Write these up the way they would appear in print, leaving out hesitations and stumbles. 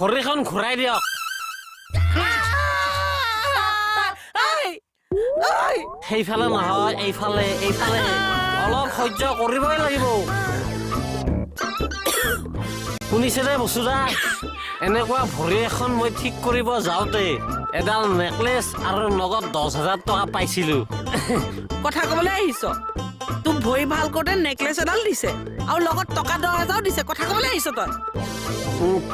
ভৰিখন ঘূৰাই দিয়ক। সেইফালে নহয়, এইফালে, এইফালে। অলপ সহ্য কৰিবই লাগিব। শুনিছেনে বসুদা? এনেকুৱা ভৰি এখন মই ঠিক কৰিব যাওঁতে এডাল নেকলেচ আৰু নগদ 10,000 টকা পাইছিলো। কথা কবলৈ আহিছ? তোক ভৰি ভাল কৰোঁতে নেকলেচ এডাল দিছে আৰু লগত টকা 10,000 দিছে, কথা কবলৈ আহিছ তই?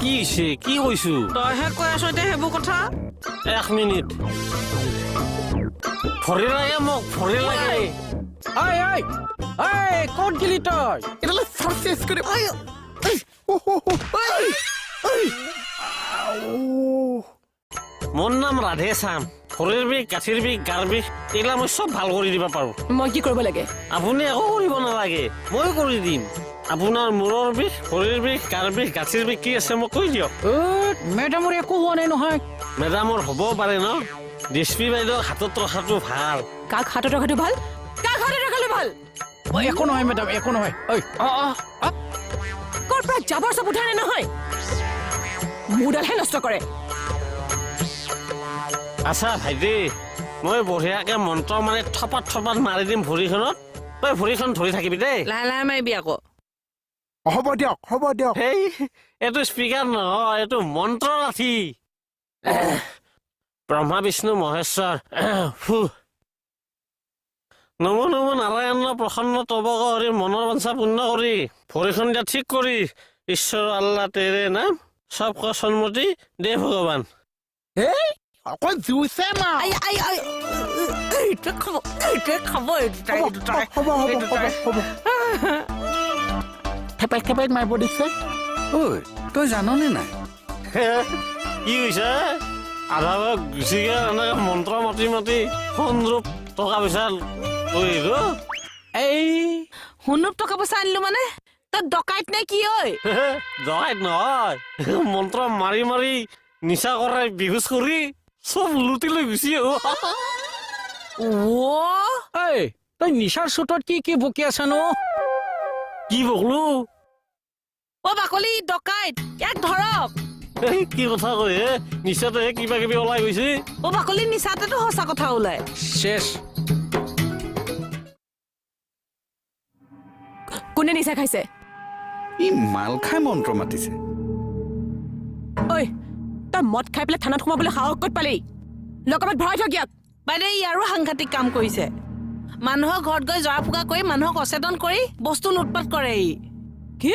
কি হৈছে? কি কৈছো? তইহে কৈ আছ এতিয়া সেইবোৰ কথা। এক মিনিট, ভৰি লাগে মোক, ভৰি লাগে। ঐ ঐ ঐ, ক'ত গেলি তই? এডালে চাৰ্চেছ কৰি। মোৰ নাম ৰাধে শ্যাম। ভৰিৰ বিষ, গাঁঠিৰ বিষ, গাৰ বিষ, এইগিলা মই চব ভাল কৰি দিব পাৰো। মই কি কৰিব লাগে? আপুনি একো কৰিব নালাগে, মই কৰি দিম। আপোনাৰ মূৰৰ বিষ, ভৰিৰ বিষ, গাৰ বিষ, গাঁঠিৰ বিষ কি আছে মোক কৈ দিয়ক। মেডামৰ একো হোৱা নাই নহয়। মেডামৰ হ'ব পাৰে ন? ডিচপি বাইদেউ হাতত ৰখাটো ভাল। কাক হাতত ৰখাটো ভাল? কাক হাতত ৰখালে ভাল? অ, একো নহয় মেডাম, একো নহয়। ঐ অ অ অ। ক'ৰ পৰা জাবৰ চব উঠাই আনে নহয়, মোৰডালহে নষ্ট কৰে। আচ্ছা ভাইটি, মই বঢ়িয়াকে মন্ত্ৰ মানে থপাত থপাত মাৰি দিম ভৰিখনত, তই ভৰিখন ধৰি থাকিবি দেই। লাহে লাহে মাৰিবি আকৌ। হ'ব দিয়ক, হ'ব দিয়ক। হেই, এইটো স্পীকাৰ নহয়, এইটো মন্ত্ৰ লাঠি। ব্ৰহ্মা বিষ্ণু মহেশ্বৰ, ফু। নমো নমো নাৰায়ণ প্ৰসন্ন তব হৰি, মনৰ বাঞ্ছা পূৰ্ণ কৰি, ভৰিখন দিয়া ঠিক কৰি, ঈশ্বৰ আল্লাহ তেৰে নাম, চব সন্মতি দে ভগৱান। এই অকল জুইছে মা। I I I, এইটোৱে খাব, এইটোৱে খাব, এই দুটাই, এই দুটাই। হ'ব হ'ব এই হ'ব দুটাই। হ'ব। থেপেক থেপেক মাৰিব দিছে। ঐ, তই জাননে নাই? কি হৈছে? আধা ভাগ গুচি গ'ল এনেকে মন্ত্ৰ মাতি মাতি সোণৰূপ টকা পইচা লৈ আহিলো। এই সোণৰূপ টকা পইচা আনিলো মানে তই ডকাইত নে কি ঐ? ডকাইত নহয়, মন্ত্ৰ মাৰি মাৰি নিচা কৰাই বিহুজ কৰি চব লুটি লৈ গুচি আহো। অ'। ঐ, তই নিচাৰ চোটত কি কি বকি আছানো? কি বকলো? অ বাকলি, ডকাইত, ইয়াক ধৰক। এই, কি কথা কয় হে? নিচাতেহে কিবা কিবি ওলাই গৈছে। অ বাকলি, নিচাতেতো সঁচা কথা ওলাই। চেচ। কোনে নিচা খাইছে? ই মাল খাই মন্ত্ৰ মাতিছে। ঐ, তই মদ খাই পেলাই থানাত সোমাবলৈ সাহস ক'ত পালি? লকআপত ভৰাই থক ইয়াক। বাইদেউ, ই আৰু সাংঘাতিক কাম কৰিছে। মানুহৰ ঘৰত গৈ জৰা ফুকা কৰি মানুহক অচেতন কৰি বস্তু লুটপাত কৰে ই। কি,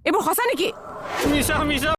এইবোৰ সঁচা নেকি? মিছা মিছা।